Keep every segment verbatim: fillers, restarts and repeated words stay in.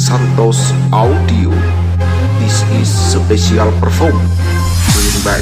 Santos Audio. This is special perform. Bring back.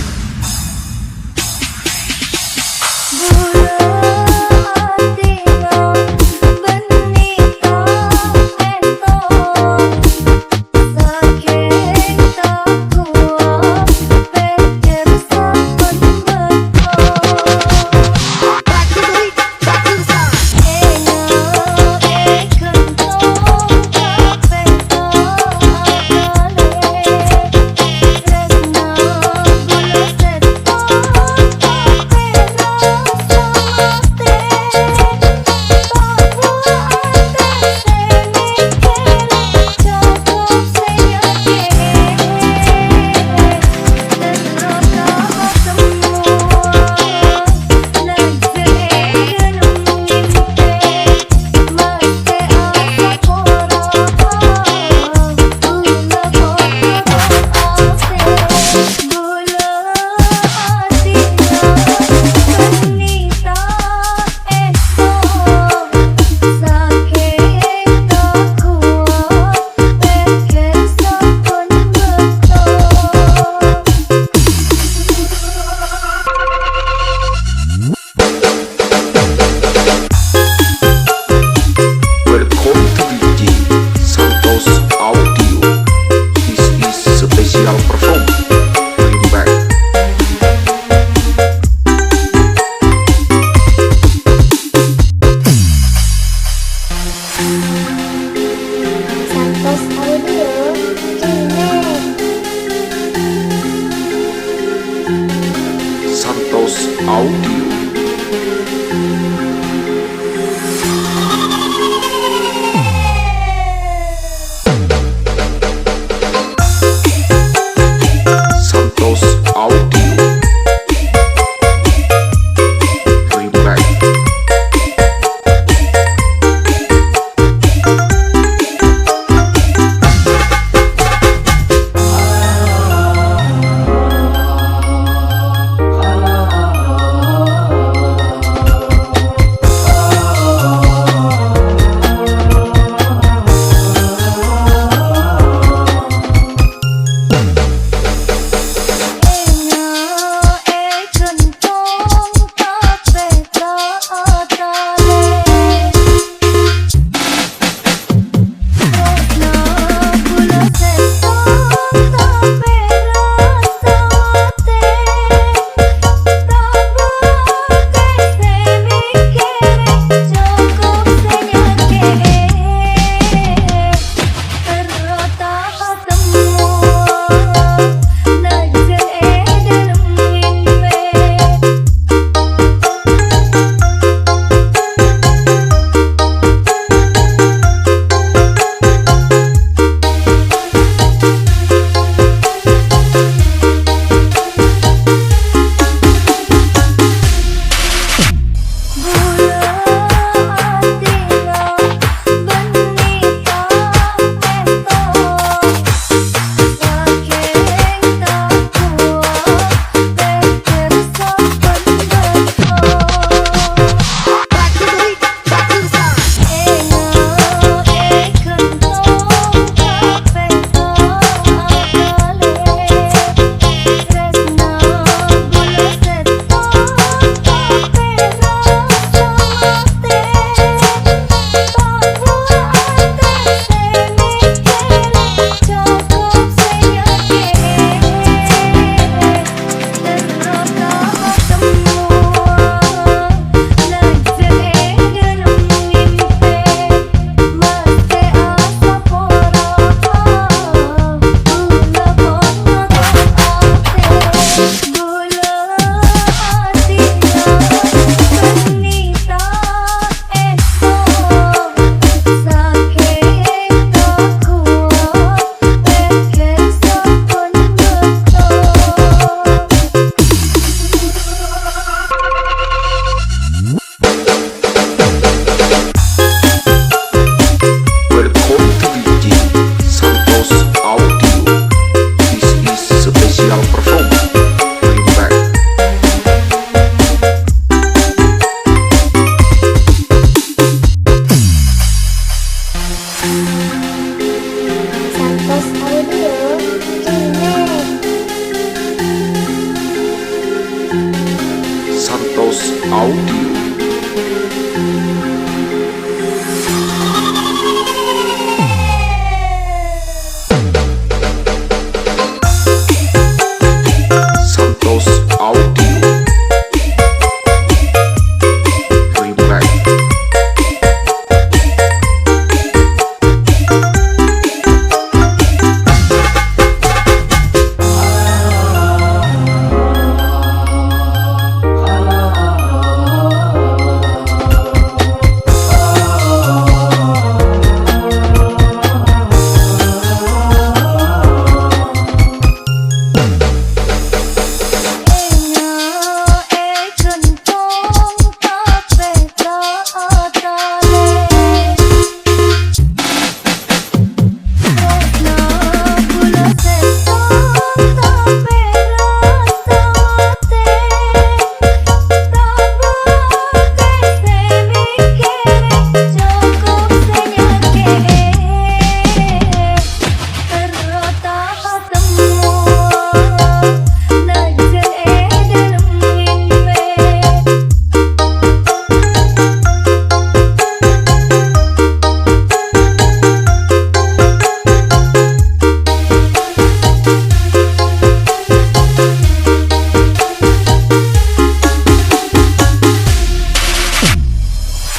Welcome to D J Santos Audio. This is special perform. Bring back. Santos Audio, remake. Santos Audio. Santos Audio. Remake. Santos Audio. Santos Audio. Remake.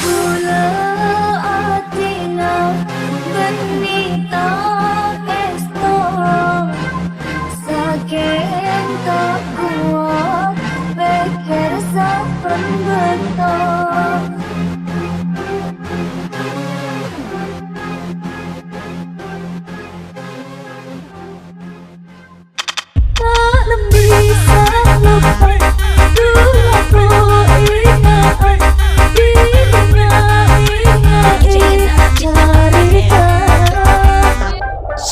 Kaulâ adina bânnè ta' èsto, sakèng ta' kowat pèkkèr sabbhân bâkto.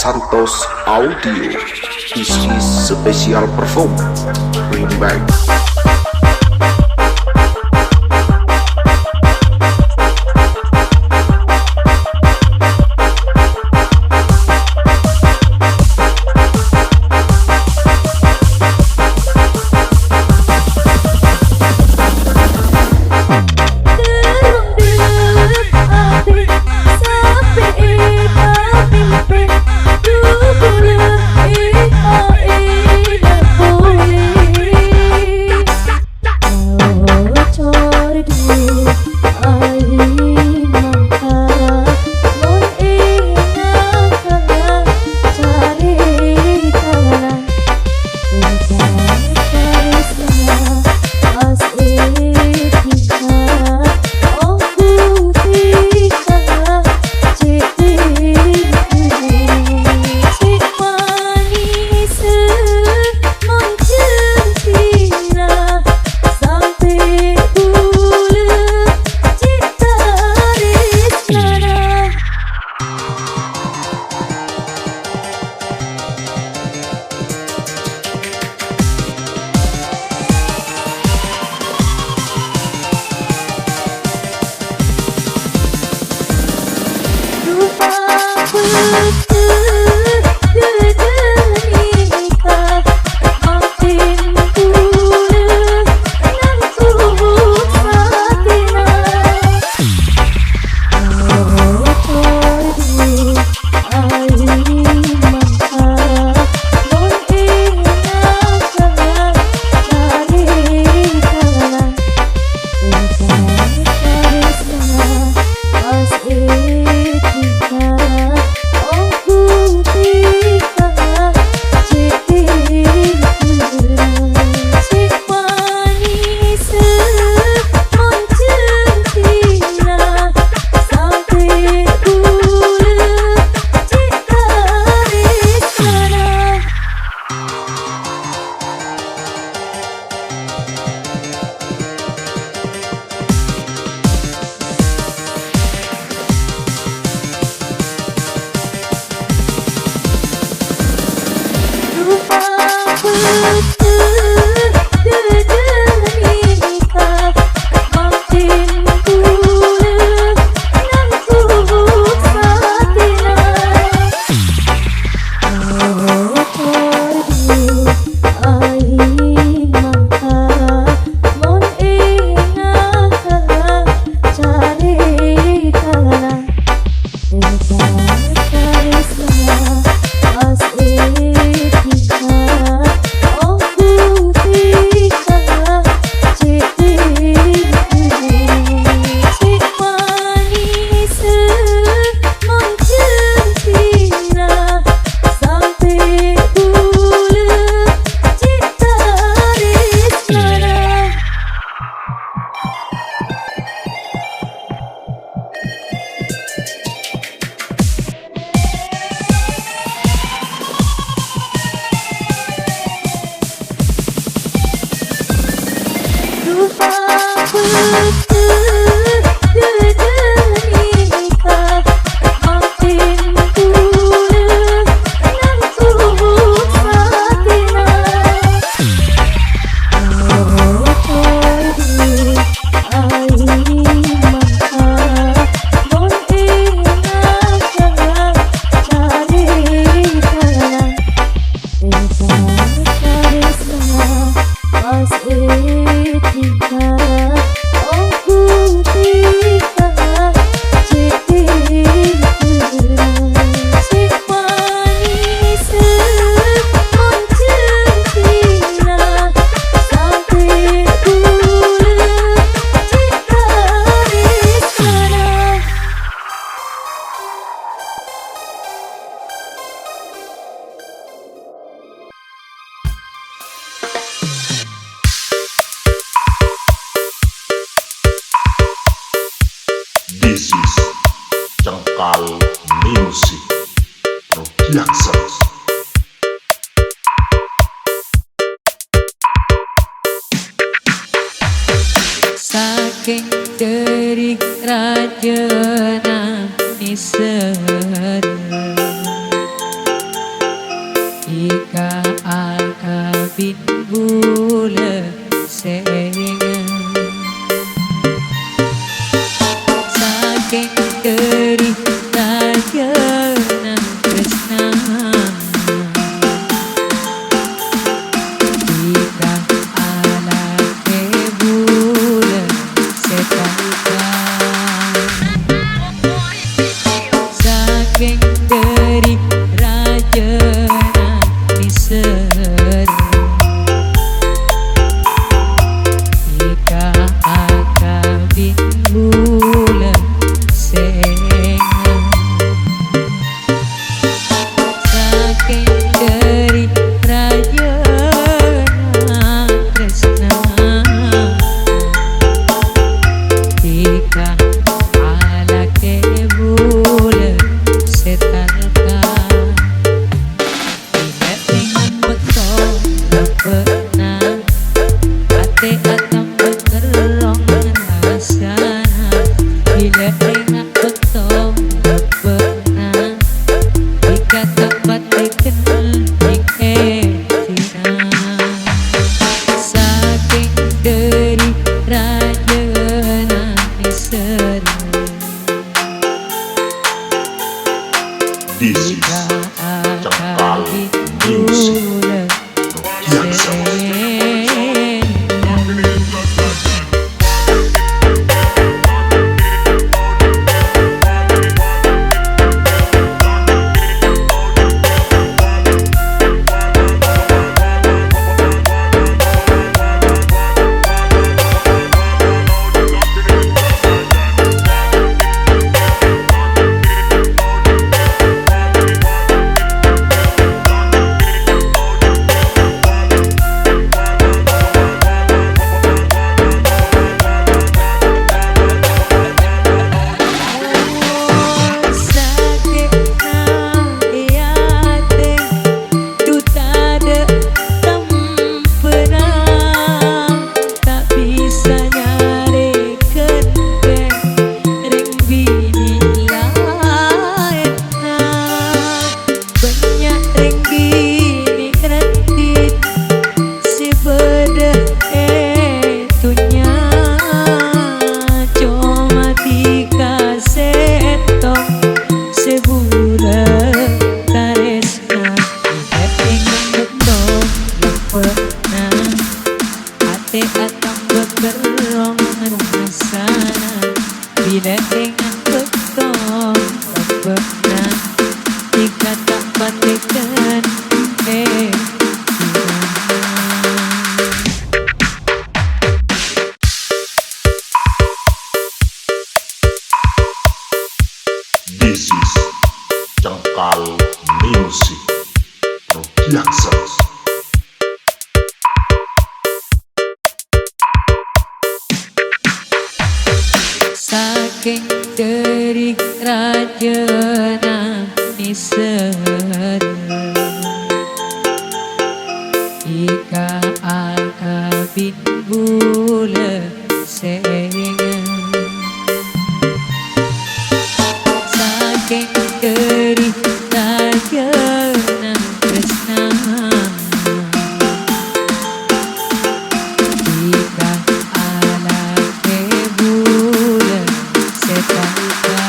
Santos Audio, this is special perform, remake. This is Cengkal Music Production. Sakèng dhâri rajâna nèser, èka akabin bulâ sènga'. Sakèng dhâri rajâna trèsna, èka alakè bulâ sè tangka. Sakèng dhâri rajâna nèser, èka akabin bulâ sènga'. Sakèng dhâri rajâna trèsna, èka alakè bulâ sè tangka. Bilâ ènga' bâkto lebbâ'na, atè atamba terrong rassana. Bilâ ènga' bâkto lebbâ'na, èka ta' patè kennèng è dinna. Sakèng dhâri rajâna nèser, this is Cengkal Music Production. Ta' bisa nyarè ghântè rèng binè' laènna. Bânnya' rèng binè' raddhin sè bâdâ è dhunnya. Coma dhika sèttong sè bulâ tarèsna. Ènga' bâkto lebbâ'na, atè atamba terrong rassana. Bilâ ènga' bâkto lebbâ'na, èka ta' patè kennèng è dinna. This is Cengkal Music Production. Sakèng dhâri rajâna nèser, èka akabin bulâ sè èngèng. Sakèng dhâri rajâna trèsna, dhika alakè bulâ sè talka.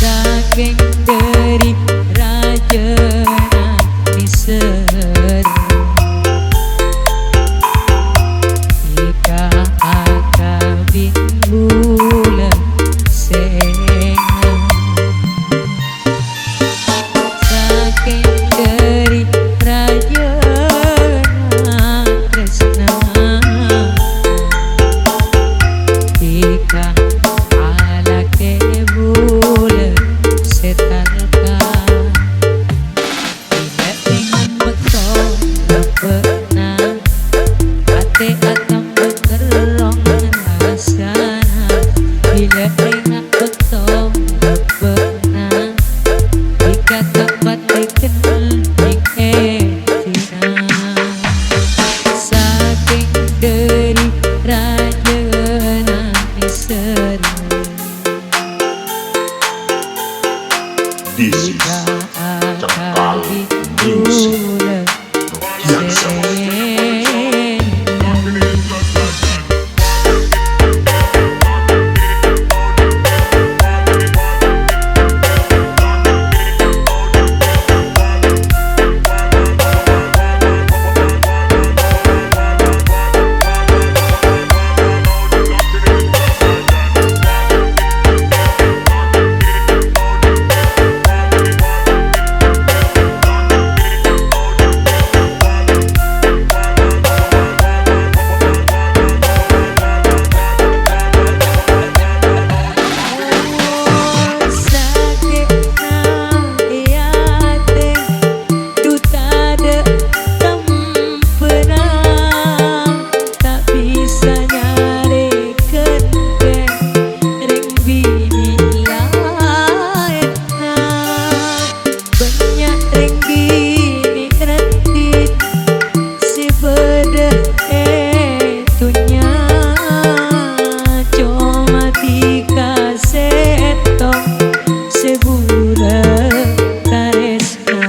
Sakèng dhâri rajâna mèsèr, dhika akabin bulâ sè èngèng. Sakèng dhâri rajâna trèsna, dhika alakè bulâ sè talka. Bilâ èngèng bâkto lebbâ'na, atè atamba kerrong rassana. Bilâ èngèng bâkto lebbâ'na, dhika ta' patè kennèng è dinna. Sakèng dhâri rajâna mèsèr. This is Cengkal Music. Yan Sema. Dhu tadâ' tembhâna, ta' bisa nyarè ghântè rèng binè' laènna. Bânnya' rèng binè' raddhin sè bâdâ è dhunnya, coma dhika sèttong sè bulâ tarèsna.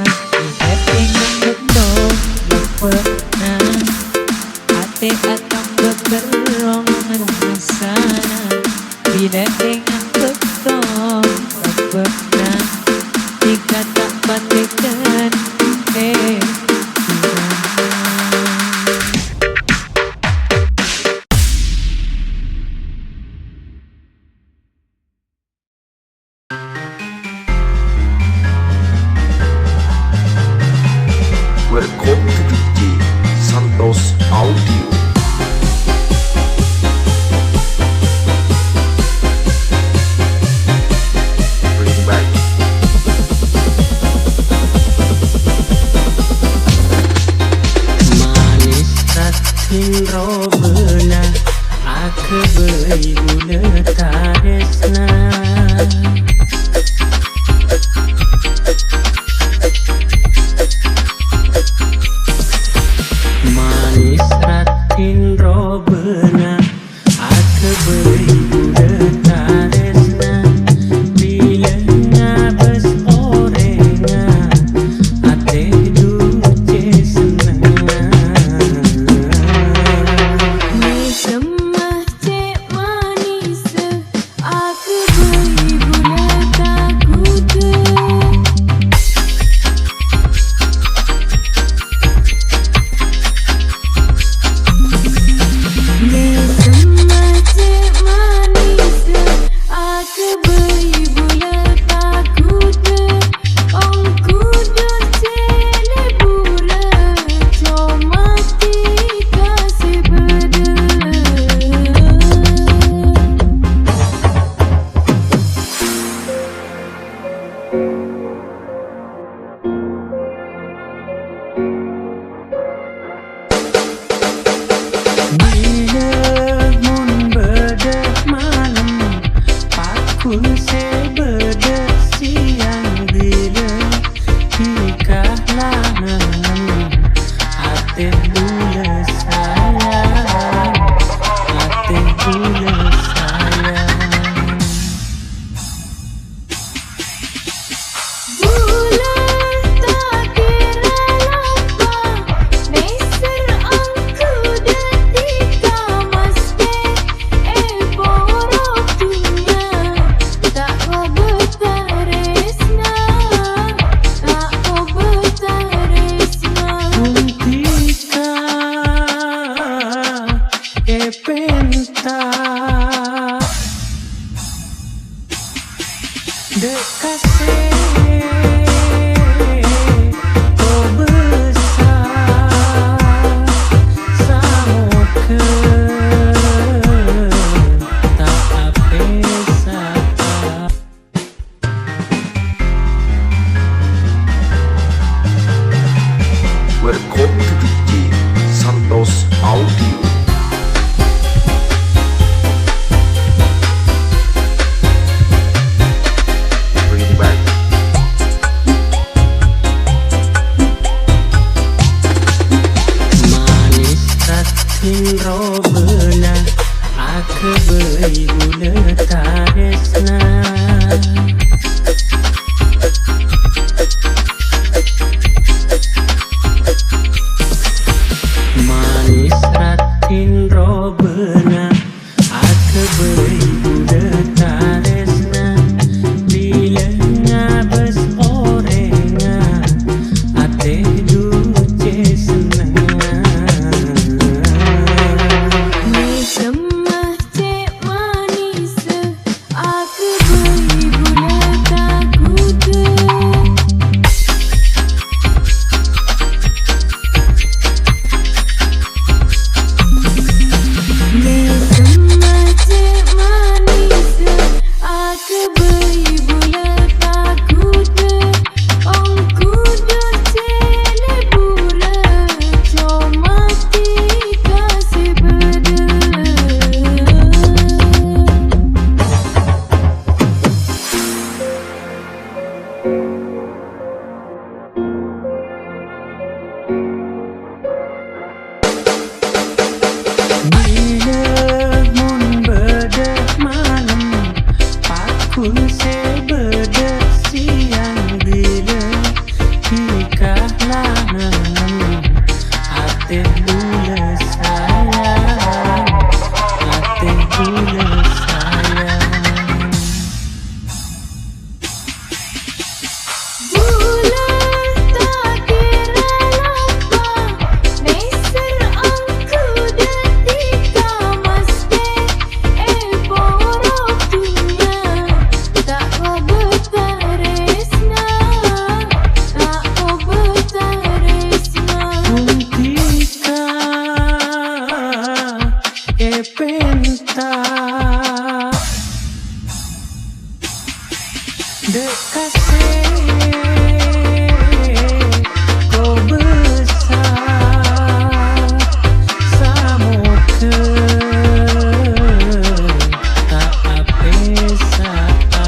Bilâ èngèng bâkto lebbâ'na, atè atamba kerrong rassana. Bilâ èngèng bâkto lebbâ'na, dhika ta' patè kennèng è dinna. Welcome to D J Santos Audio. Bring back. Manis raddhin robâna, aghâbây bulâ tarèsna. Manis raddhin robâna, aghâbây bulâ tarèsna. Bilâ ngabâs orèngnga, atè dhu cè' sennengnga. Mèsemma cè' manissa, aghâbây bulâ taghudhâ. Mèsemma cè' manissa, aghâbây bulâ taghudhâ. Ongghu dhu cè' lebura, coma dhika sè bâdâ. Bilâ mon bâdâ malem, pakul sè bâdâ siang bilâ, dhika la nangèng atè bulâ sayang. èpènta. Dâ' ka sè kobâsa, samoghâ ta' apèsa. Welcome to D J Santos Audio. Bring it back. Manis raddhin robâna, aghâbây bulâ tarèsna. Manis raddhin robâna, aghâbây bulâ tarèsna. Bilâ ngabâs orèngnga, atè dhu cè' sennengnga. Mèsemma cè' manissa, aghâbây bulâ taghudhâ. Mèsemma cè' manissa, aghâbây bulâ taghudhâ. Ongghu dhu cè' lèbura, coma tika sè bâdâ. Bilâ mon bâdâ malem, pakul sè bâdâ siang bilâ, tika la nangèng, atè bulâ sayang, atè bulâ sayang. Bulâ ta' kèra loppa, nèser ongghu dhâddhi kamaskè, èporop dhunnya, ta' obâ tarèsna, ta' obâ tarèsna. Ontika èpènta. Dâ' ka sè kobâsa, samoghâ ta' apèsa'a.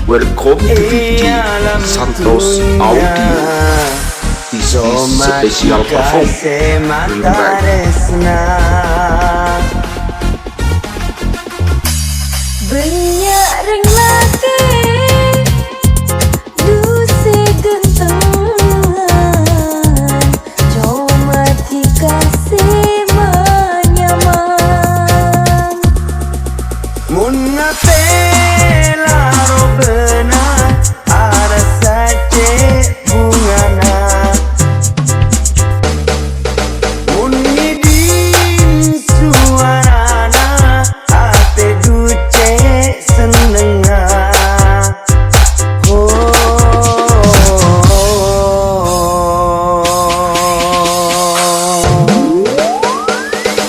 Welcome to D J Santos Audio. This is special perform. Bring back. Bânnya' rèng lakè' du sè ghântengan, coma dhika sè ma-nyaman. Mon atè la robâna, arassa cè' bhungana. Mon ngèdhing sowarana, atè du cè' sennengnga. Oh.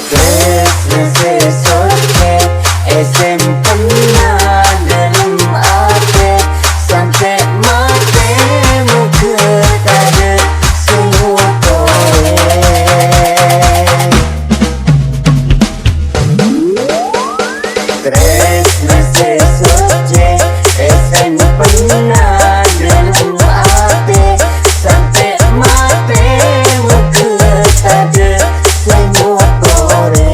Tresna sè soccè èsempenna dâlem atè, sampè' matè moghâ tadâ' sè ngotorè. Tresna sè soccè èsempenna dâlem atè, sampè' matè moghâ tadâ' sè ngotorè.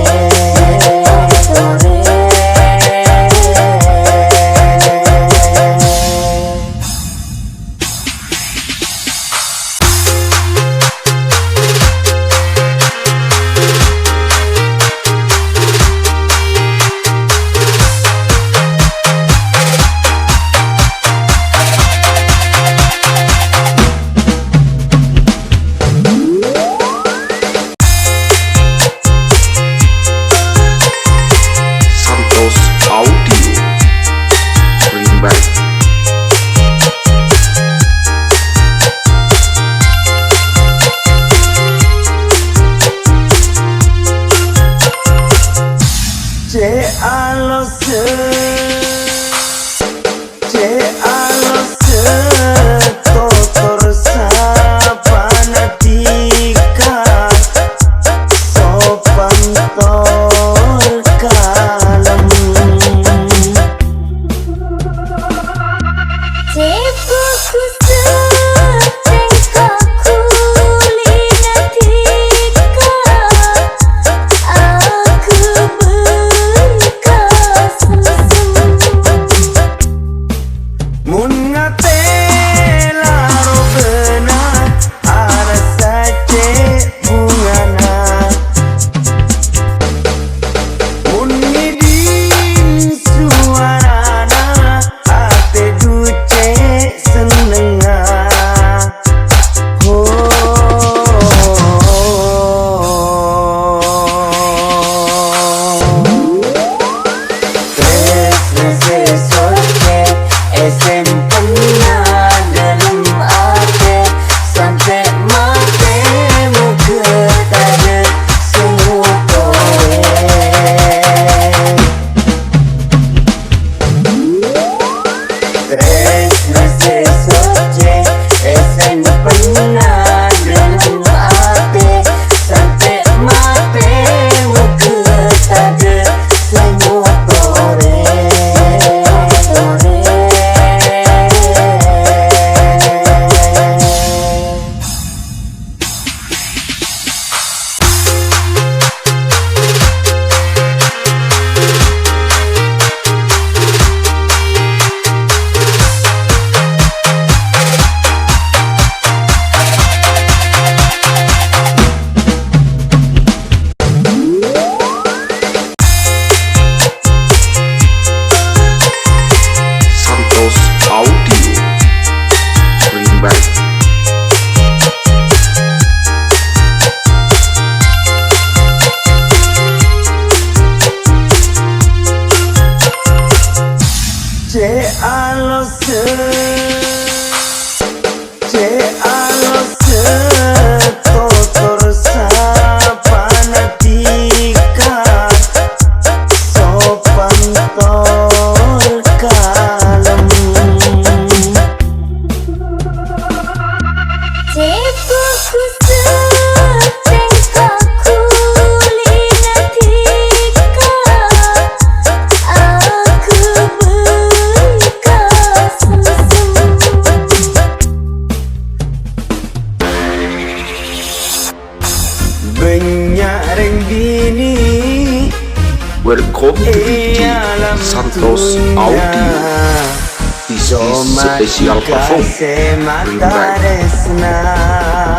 Santos Audio, bring back. Cè' alossa, cè' alossa, totor sapana dhika, sopan tor kalem. Cè' bhâghussa tèngka kulina dhika, aghâbây ka semsem. Mon atè la robâna, arassa cè' bhungana. Mon ngèdhing sowarana, atè du cè' sennengnga. Oh. Tresna sè soccè èsempenna dâlem atè, sampè' matè moghâ tadâ' sè ngotorè. Tresna sè soccè èsempenna dâlem atè, sampè' matè moghâ tadâ' sè ngotorè. Santos Audio, bring back. Cè' alossa, cè' alossa, totor sapana dhika, sopan tor kalem. Cè' bhâghussa tèngka kulina dhika, aghâbây Ros Audio. This is special perform. Remake.